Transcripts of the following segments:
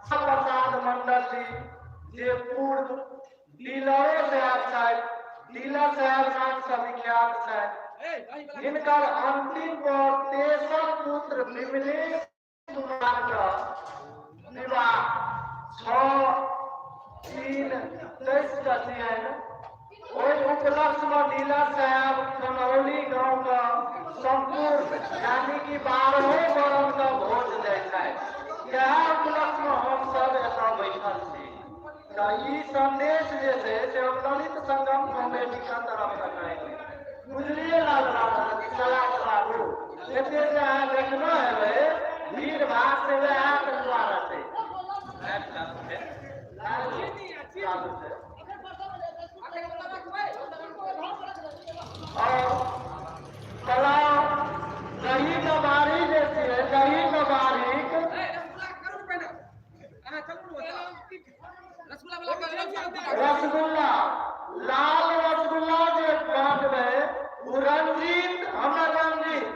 प्रसाद मंडल जी जे पूर्व डीलरो साहब छथि, डीलर साहब नाम से विख्यात छथि, हिनकर अंतिम पर तेसर पुत्र विमलेश कुमार का विवाह 6/3/23 का छियनि। ओहि उपलक्ष्य में डीलर साहब कन्हौली गांव का संपूर्ण यानी कि 12 वरण का भोज दै छथि। इएह उपलक्ष्य में हम सब एतऽ बैठल छी। तऽ ई संदेश जे छै से हम ललित संगम कॉमेडी के तरफ से कहै छी। बुझलियै लाल चलाक बाबू, एते जे अहाँ देखने हेबै भीड़ भाड़ से वएह के दुआरे छै। चालू छै। और कला दही के बारी जे छियै, दही के बारीक रसगुल्ला, लाल रसगुल्ला जे बांटबै ओ रंजीत, हमर रंजीत,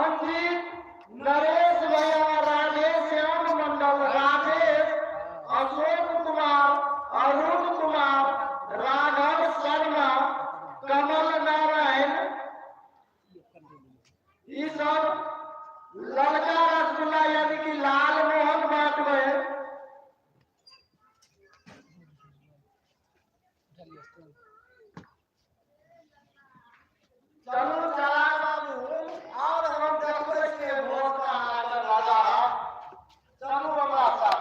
अंजीत, नरेश भैया, राधे श्याम मंडल, राजेश, अशोक कुमार, अरुण कुमार, राघव शर्मा, कमल नारायण, ई सब ललका रसगुल्ला यानी कि लाल मोहन बांटबै। चलू चला बाबू, और हम देखबै छियै भोज का अहाँके मजा। चलू हमरा साथ।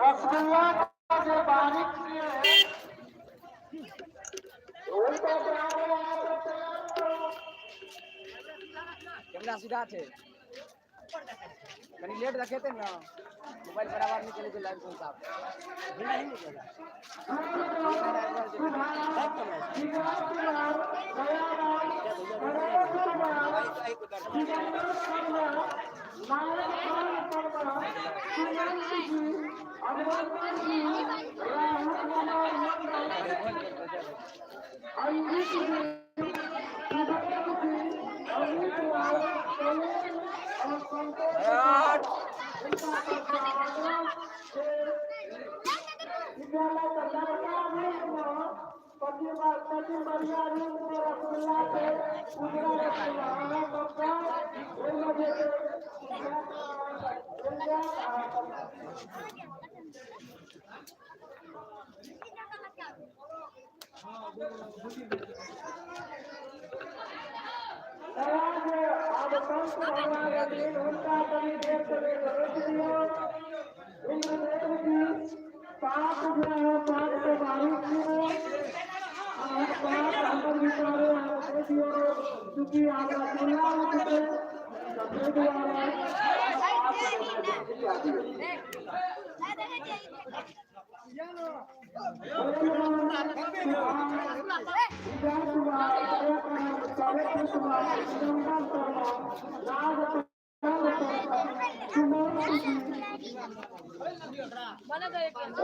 रसगुल्ला जे बारीक छियै ओहि पर तैयार करू। कैमरा सीधा छै, कनी लेट देखेतै ने, मोबाइल बराबर नहि चलै छै लाइव के हिसाब।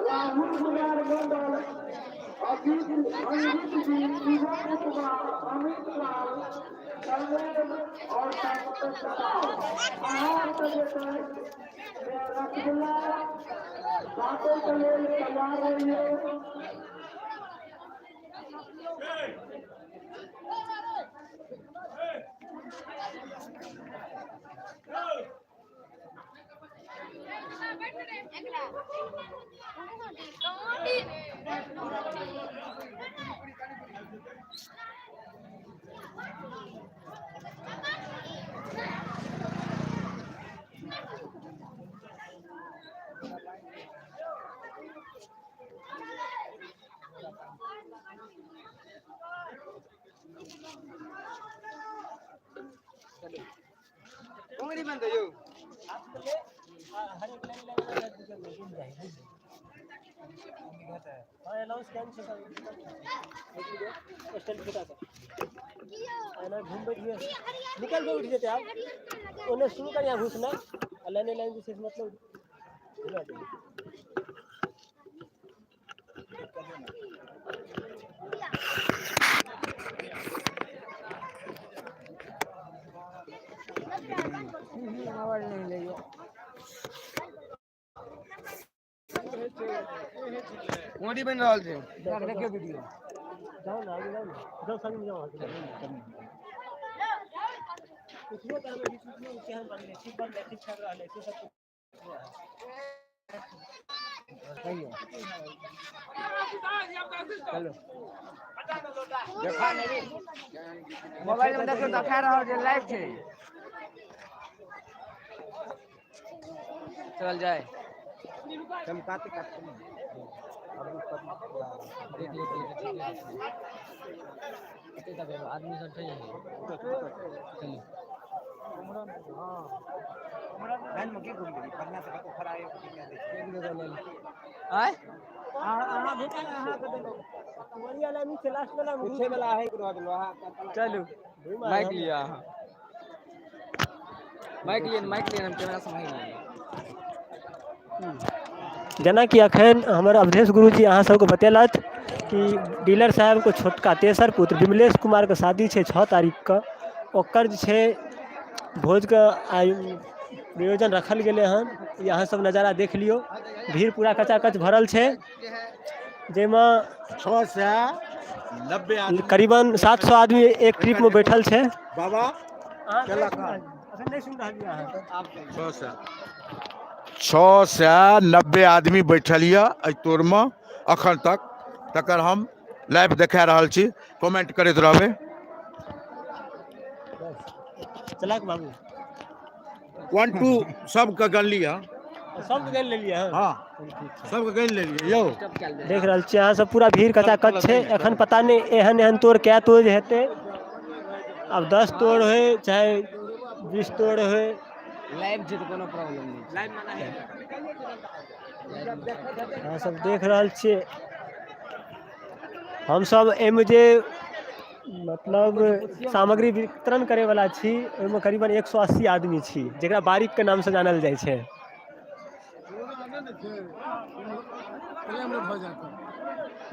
राहुल कुमार मंडल, अजीत, अंजित जी, विजय कुमार, अमित लाल, शैलेश और संतोष। अहाँ सब जे छै से रसगुल्ला बांटै के लेल तैयार रहिए। उंगली बंद यौ। हाँ, अनाउंस केहन छै सर? स्टैंड छोटा सा एना घूमबैत हुए निकल के उठि जेतै। आब ओन्ने शुरू कर, यहाँ घुसना आ लाइने लाइन जे छै से मतलब घुमा देबै। मोबाइल नहीं लइयो। कोडी बनि रहल छै। देखियो वीडियो। जाओ ना, आगे जाओ ना, जाओ, संग में जाओ, आगे। पुछबो करबै कि पुछबो केहन बनलै, ठीक बनलै, ठीक ठाक रहलै, से सब पुछबो अहाँ। कहियो। चलो। देखा नहीं। मोबाइल में देखियो, देखा रहल छै, लाइव छै। चल जाए। चल, काते काते। देख ले, ठीक है। कते तक एबै? आदमी सब छै यही। चलू। लाइन में की घूम गेली? बढ़िया से कतौ खड़ा एक एक जगह ले ले। आय। अहाँ भेटल, अहाँके देलहुँ बढ़िया लाइन छै, लास्ट वाला में। पूछे वाला है कि रह गेलो अहाँ? चलू, माइक लिअ अहाँ, माइक लिअ, माइक लिअ, हम कैमरा सम्हारि लेबै। जेनाकि अखन हमर अवधेश गुरुजी अहाँ सबके बतेलथि कि डीलर साहेबके छोटका तेसर पुत्र विमलेश कुमारके शादी छै 6 तारीखके। ओकर जे छै भोजके आइ प्रयोजन रखल गेलै हन। ई अहाँ सब नजारा देख लियौ, भीड़ पूरा कचाकच भरल छै, जाहिमे 690 आदमी। करीबन 700 आदमी एक ट्रिप में बैठल छै। बाबा। अखन नहि सुनि रहलियै अहाँ। 690 आदमी बैठल यऽ एहि तोरमे अखन तक, तकर हम लाइव देखा रहल छी। कमेंट करैत रहबै। चलाक बाबू। 1 2 सबके गनली हँ। सबके गनि लेलियै हँ? हँ, सबके गनि लेलियै यौ। देख रहल छियै अहाँ सब, पूरा भीड़ कचाकच छै। एखन पता नहि एहन एहन तोड़ कए तोड़ हेतै। आब 10 तोड़ होइ चाहे 20 तोड़ होइ। लाइव छै तऽ कोनो प्रॉब्लम नहि छै। अहाँ सब देख रहल छियै, हमसब एहिमे जे मतलब सामग्री वितरण करे वाला छी, ओहिमे करीबन 180 आदमी छी, जकरा बारीक के नाम से जानल जाइ छै।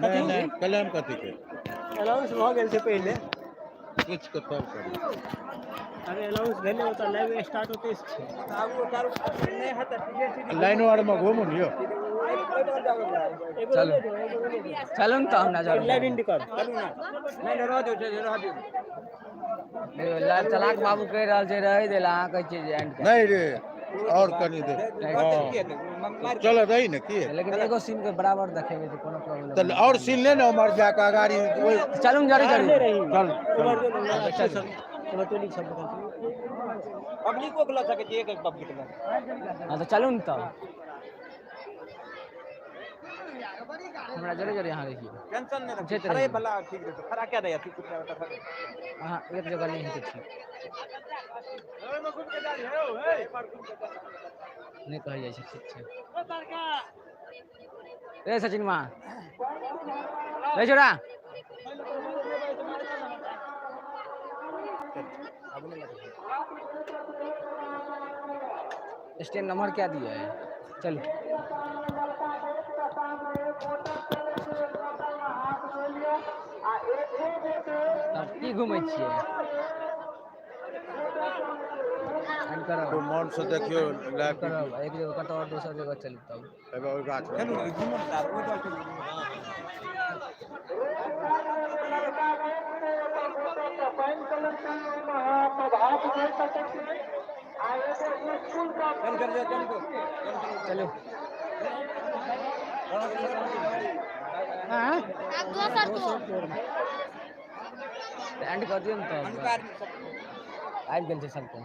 नहि नहि, कलम कथी के? अनाउंस भऽ गेल छै पहिले। कुछ के तब करी। अरे, अनाउंस भेलै, ओतऽ लाइव स्टार्ट होते छै। लाइनो आर में घूमू ने यौ। एगो चलू। रहने दो, एगो रहने दो। चलू ने तऽ हमरा जरूर। लाइव एंड कर। लाइव चलाक बाबू कहि रहल छै रहै देला, अहाँ कहै छियै जे एंड कर। नहि रे, और कनी दे। हँ, चल रही ने की। लेकिन एगो सीन के बराबर देखेबै तऽ कोनो प्रॉब्लम। तऽ और सीन ले ने, उमहर जाके अगाड़ी ओहि। चलू ने, जरूर नहि जरूर। रही। चल। उमहर जो ने, सब टोली सब बैठल छै। पब्लिको के लऽ सकै छी, एक एक पब्लिक लऽ। हाँ तऽ चलू ने तऽ हमरा जरे जरे यहाँ रहियो। टेंशन नहि पूछैत रखू, खड़े रहियौ। भला ठीक रहतौ, खड़ा कए दैया ठीक कुछ खड़े। अहाँ एक जगह नहि हेतै ठीक। नहि कहल जाइ छै, ठीक छै। रे सचिन मा रे छोड़ा। स्टैंड नंबर क्या दिया है? चलो। तब की घुमै छियै? एंड करब। खूब मन से देखियौ लाइव। करब एक जगह कतौ और, दोसर जगह चलू तब। एबे ओहि गाछ चलू लग। ने, घुमू ने तऽ ओहि तरफ चलू। चलू चलू चलू चलू। चलू। आब दोसर तोड़। तऽ एंड कऽ दियौ ने तब, आबि गेल छै सबके।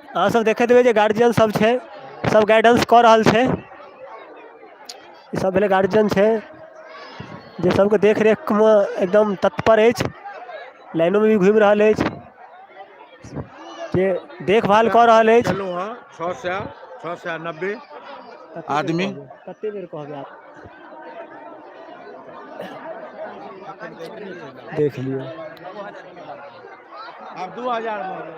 अहाँ सब देखैत हेबै जे गार्जियन सब छै, सब गाइडेंस कऽ रहल छै। ई सब भेलै गार्जियन छै, जे सबके देख रेख मे एकदम तत्पर अछि, लाइनो मे भी घुमि रहल अछि, जे देखभाल कऽ रहल अछि। चलू। हँ, 690। आदमी। कते बेर कहबै आप? देख लियौ। आब 2000 भऽ गेल।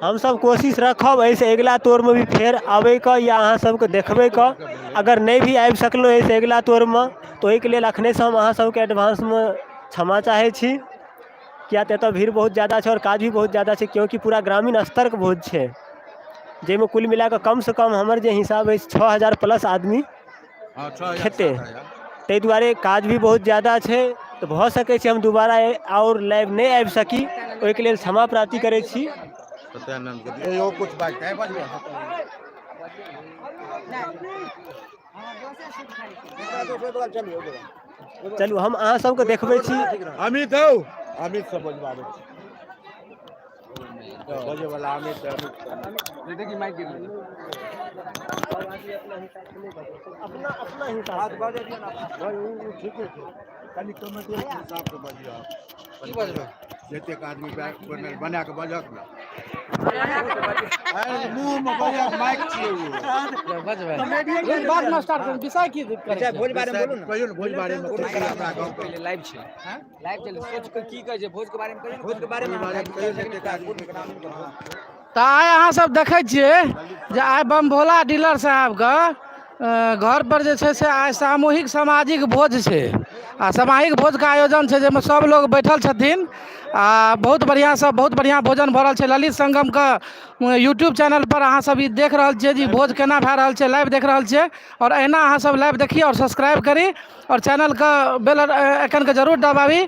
हमसब कोशिश रखब एहिसँ अगिला तोरमे भी फेर आबैके या अहाँ सबके देखबैके। अगर नहि भी आबि सकलहुँ एहिसँ अगिला तोरमे तऽ ओहिके लेल एखनेसँ हम अहाँ सबके एडवांसमे क्षमा चाहै छी, किया तऽ एतऽ भीड़ बहुत ज्यादा छै आओर काज भी बहुत ज्यादा छै, क्योंकि पूरा ग्रामीण स्तरके भोज छै, जाहिमे कुल मिलाकऽ कमसँ कम हमर जे हिसाब अछि 6000 प्लस आदमी खेतै। ताहि दुआरे काज भी बहुत ज्यादा छै, तऽ भऽ सकै छै हम दोबारा आओर लाइव नहि आबि सकी, ओहिके लेल क्षमा प्राप्ति करै छी। चलू हम अहाँ सबके देखबै छी। अमित हौ, अमित से बजबाबै छी। बजे वाला अमित, अमित। देखी माइक गिर गेलै। अपना अपना हिसाब से। भाई, ओ ठीके छै, कनि कमेटी के हिसाब से बजियौ। की बजबै? जतेक आदमी बना कऽ बजक ने, मुँह मे बजक, माइक छियै ओ। बजबै। बात न स्टार्ट करू, विषय की करै छै? भोज बारे में बोलू ना। कहियौ ने भोज बारे मे, अपना गाँव के पहिले लाइव छै, लाइव चल, सोच के की कहै छै भोज के बारे मे कहियौ ने। भोज के बारे में। भोज बारे मे कहियौ, जतेक आदमी। तऽ आइ अहाँ सब देखै छियै जे आइ बम भोला डीलर साहबके घर पर जे छै से आइ सामूहिक सामाजिक भोज छै, आ सामाजिक भोजके आयोजन छै, जाहिमे सब लोग बैठल छथिन आ बहुत बढ़िआँसँ बहुत बढ़िआँ भोजन भऽ रहल छै। ललित संगमके यूट्यूब चैनल पर अहाँ सब ई देख रहल छियै जे भोज केना भए रहल छै, लाइव देख रहल छियै। आओर एहिना अहाँ सब लाइव देखी आओर सब्सक्राइब करी आओर चैनलके बेल आइकनके जरूर दबाबी।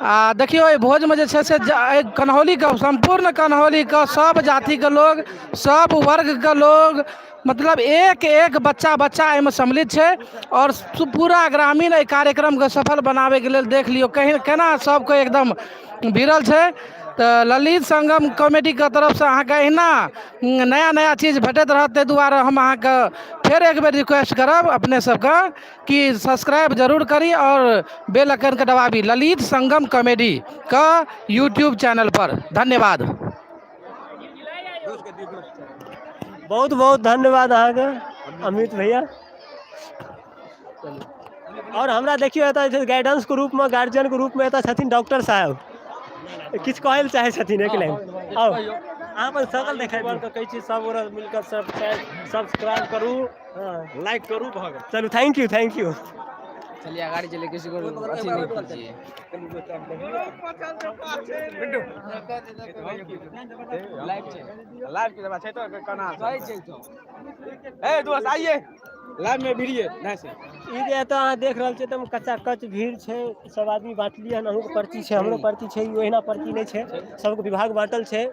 आ देखियौ एहि भोजमे जे छै से एहि कन्हौलीके, सम्पूर्ण कन्हौलीके सब जातिके लोग, सब वर्गके लोग, मतलब एक एक बच्चा बच्चा एहिमे सम्मिलित छै आओर पूरा ग्रामीण एहि कार्यक्रमके सफल बनाबैके लेल देख लियौ कहीं केना सबके एकदम भिड़ल छै। तऽ ललित संगम कॉमेडीके तरफसँ अहाँके अहिना नया नया चीज भेटैत रहत, ताहि दुआरे हम अहाँके फेर एक बेर रिक्वेस्ट करब अपने सबके कि सब्सक्राइब जरूर करी आओर बेल आइकनके दबाबी ललित संगम कॉमेडीके यूट्यूब चैनलपर। धन्यवाद। बहुत बहुत धन्यवाद अहाँके अमित भैया। आओर हमरा देखियौ एतऽ जे गाइडेंसके रूपमे, गार्जियनके रूपमे एतऽ छथिन डॉक्टर साहेब, किछु कहै लए चाहै छथिन एक लाइन। आउ अहाँ अपन शकल देखाइ दियौ। कहै छी सब गोरा मिलकर सब्सक्राइब करू, लाइक करू, भऽ गेल। चलू thank you, thank you. चलिए गाड़ी चले, किसी को अथी नहीं कीजिए। लाइव छै, लाइव के छै तो केना कहै छै तो। ए दोस्त आइए लाइव में भिड़िए नहीं से। ई जे एतऽ अहाँ देख रहल छियै तऽ कच्चा कच भीड़ छै, सब आदमी बाँटलियै हन। अहूँके पर्ची छै, हमरो पर्ची छै, ई ओहिना पर्ची नहि छै, सबके विभाग बाँटल छै।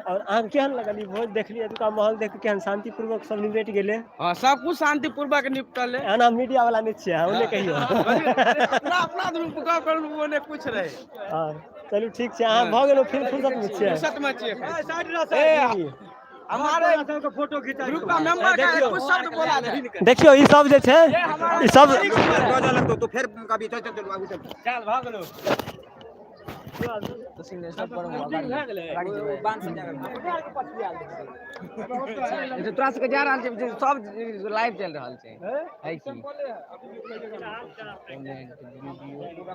आओर अहाँके केहन लगल ई भोज? देखलियै एतुका माहौल देख कऽ केहन शान्तिपूर्वक सब निपटि गेलै? हाँ, सब कुछ शांतिपूर्वक निपटल है। एहन हम मीडिया वाला नहि छियै, अहाँ ओने कहियौ। अपना अपना रूप का करू, वो ने कुछ रहे। हँ चलू ठीक छै, अहाँ भऽ गेलहुँ, फिर फुर्सतमे छियै। फुर्सत में छियै। ए हमारे ग्रुप का मेंबर का कुछ शब्द बोला दे। देखियौ ई सब जे छै ई सब तो फिर कभी चल चल आगू चल। चल भऽ गेलौ। तो सिग्नेचर पर गाड़ी गाड़ी जेबै। ई तोरा सबके जा रहल छै, सब लाइव चलि रहल छै, है की?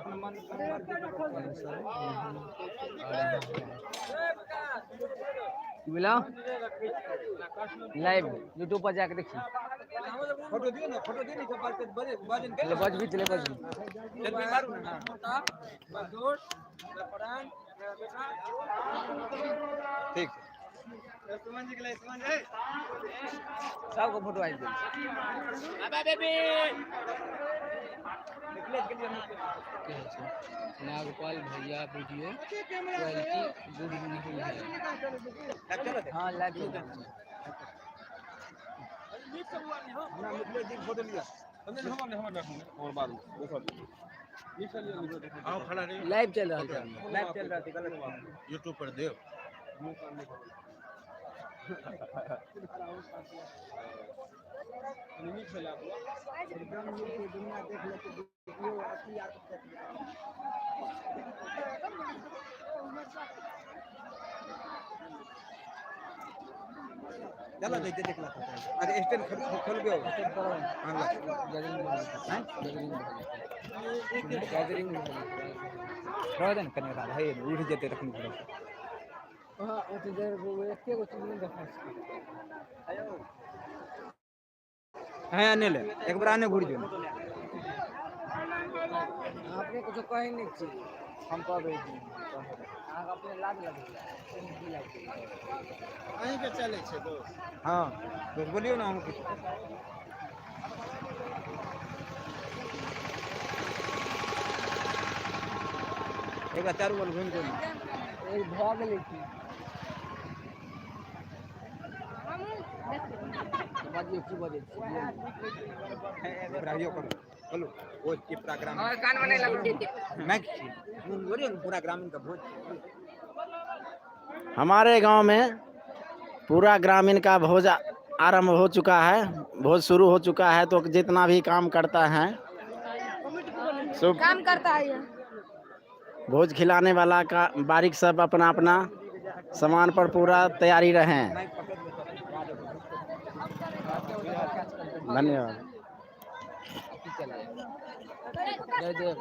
कमेंट वीडियो कैंसिल नहीं आ रहा है। की बोला? लाइव यूट्यूब पर जाके देखी। फोटो दियो ना, फोटो दियो ना, बजन। चले बजबी, चले बजबी। मारू ना। ठीक। सबके फोटो आबि गेल छै। की होइ छै? नागपाल भैया वीडियो क्वालिटी गुड नहीं है। हाँ लाइव चल रहल छै। आओ खड़ा रही। लाइव चल रहल छै। लाइव चल रहा है, गलत। यूट्यूब पर देव। चलो नहीं देख ला। अरे स्टैंड खोल गयो। गैदरिंग रह दे ने कने भाई उठ जेते तखन। हाँ, ओते देर एके गो चीज नहीं देखा। है आने ले एक बार आने घुर जो। अपने कुछ कहे नहीं चाहिए, हम कहबे अहाँके अपने लाज लगैया। की लागै? अहीँके चलै छै दोस्त। हाँ दोस्त, बोलियो ना हम कुछ। एक बार चारू बगल घूम जो। एक भऽ गेलै की बजियौ, की बजै छी? यो करू बोलो, ओ के पूरा ग्रामीण कान में नहीं लगो मैं छी बोलियो ना, पूरा ग्रामीण का भोज। हमारे गांव में पूरा ग्रामीण का भोज आरंभ हो चुका है, भोज शुरू हो चुका है। तो जितना भी काम करता है सब काम करता है ये। भोज खिलाने वाला का बारीक सब अपना अपना सामान पर पूरा तैयारी रहें। धन्यवाद। की चले जय देव।